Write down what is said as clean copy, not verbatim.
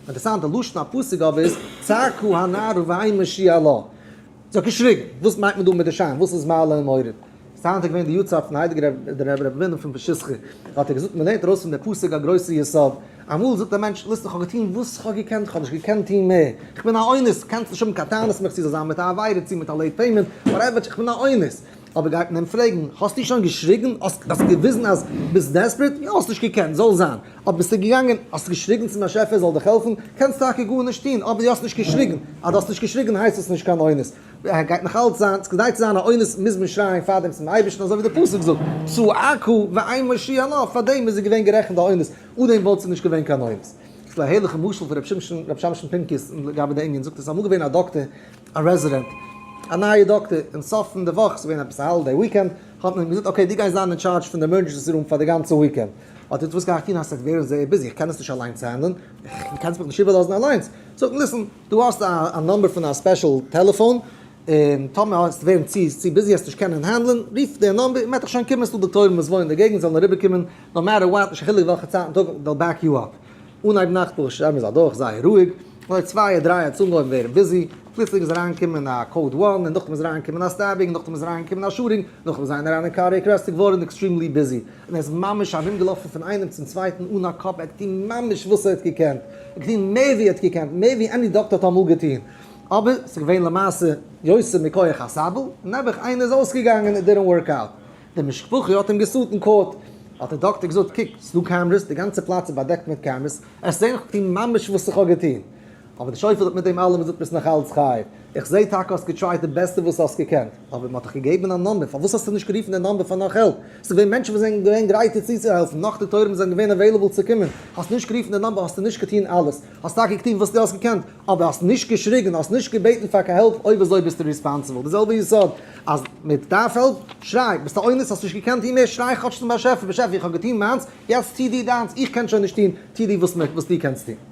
אינטערעסאנט די לשון הפסוק אבער איז צעקה הנערה ואין מושיע לה. זי האט געשריגן. וואס מיינט מען דא מיט די שיין? וואס איז מעלה און מוריד? ס'איז היינט געווען די יארצייט פון הייליגער רבי רבי בונם פון פשיסחא, האט ער געזאגט מ'לערנט ארויס פון די פסוק א גרויסע יסוד, אמאל זאגט א מענטש listen כ'האב געטון וואס כ'האב געקענט, כ'האב נישט געקענט טון מער, כ'בין א אונס, קענסט נישט האבן קיין טענות מיך צו זאל זיין מיט א עבירה צו מיט א late payment, whatever, כ'בין א אונס. אבער גייט מען אים פרעגן, האסטו שוין געשריגן? האסט געוויזן אז ביסט desperate? יא האסט נישט געקענט, זאל זיין. אבער ביסטו געגאנגען, האסט געשריגן צום באשעפער זאל דיך העלפן, קענסט טאקע גארנישט טון, אבער דו האסט נישט געשריגן, אז דו האסט נישט געשריגן הייסט עס נישט קיין אונס. גייט נאך אלץ זיין, כדי צו זיין א אונס מוז מען שרייען פארדעם צום אייבערשטן אזוי ווי דער פסוק זאגט, צעקה ואין מושיע לה, פארדעם איז ער געווען גערעכנט א אונס, אן דעם וואלט עס נישט געווען קיין אונס. ס'איז דא א הערליכע משל פון ר' שמשון, ר' שמשון פינקוס לגבי די ענין, זאגט ער ס'איז אמאל געווען א דאקטער, א רעזידענט, א נייע דאקטער, אין סוף פון די וואך, ס'איז געווען עפעס א holiday weekend, האט מען אים געזאגט okay דו גייסט זיין אין טשארדזש פון די emergency room פאר די גאנצע weekend. האט ער וואס גיי איך טון אז ס'וועט ווערן זייער busy, איך קען עס נישט אליינס handle ן, דו קענסט מיך נישט איבערלאזן אליינס. זאגט listen, דו האסט א number פון א special טעלעפאן, און טאמער וועסטו ווערן צו צו busy וועסט נישט קענען handle ן, רוף די number, מ'וועט דיך שוין קומען, ס'דא דאקטוירים וואס וואוינען אין די געגנט זאלן אריבערקומען, no matter what, נישט קיין חילוק וועלכע צייט אין טאג, they'll back you up. אנהייב נאכט ברוך השם איז אדורך זייער רואיג, אזוי צוויי דריי האט עס אנגעהויבן ווערן busy, פלוצלינג איז אריינגעקומען א code one, און נאכדעם איז אריינגעקומען א stabbing, און נאכדעם איז אריינגעקומען א shooting, נאכדעם איז איינער אריין אין cardiac arrest, ס'איז געווארן extremely busy, און ער איז ממש ארומגעלאפן פון איינעם צום צווייטן אן א קאפ, ער האט געטון ממש וואס ער האט געקענט, ער האט געטון מער ווי ער האט געקענט, מער ווי any דאקטער האט אמאל געטון, אבער ס'איז געווען למעשה יותר מכח הסבל, נעבעך איינער איז אויסגעגאנגען, it didn't work out. די משפחה האט אים גע sue ט אין court, האט דער דאקטער געזאגט, קוק, ס'איז דא cameras, די גאנצע פלאץ איז באדעקט מיט cameras, עס זעהן איך געטון ממש וואס איך האב געטון. אבער די שופט האט מיט דעם אלעם געזאגט ביסט נאך אלץ חייב, איך זעה טאקע האסט גע try ט די בעסטע וואס האסט געקענט, אבער מ'האט דיך געגעבן א number, פארוואס האסטו נישט גערופן די number פאר נאך help? ס'איז געווען מענטשן וואס זענען געווען גרייט דיר צוצוהעלפן, נאך דאקטוירים זענען געווען available צו קומען, האסט נישט גערופן די number האסטו נישט געטון אלעס, האסט טאקע געטון וואס דו האסט געקענט, אבער האסט נישט געשריגן, האסט נישט געבעטן פאר קיין help, אויב אזוי ביסטו responsible. די זעלבע יסוד, אז מען דארף help, שריי, ביסט א אונס, האסט נישט געקענט טון מער, שריי כאטש צום באשעפער, באשעפער איך האב געטון מיינס, יעצט טו דו דיינס, איך קען שוין נישט טון, טו דו וואס דו קענסט טון.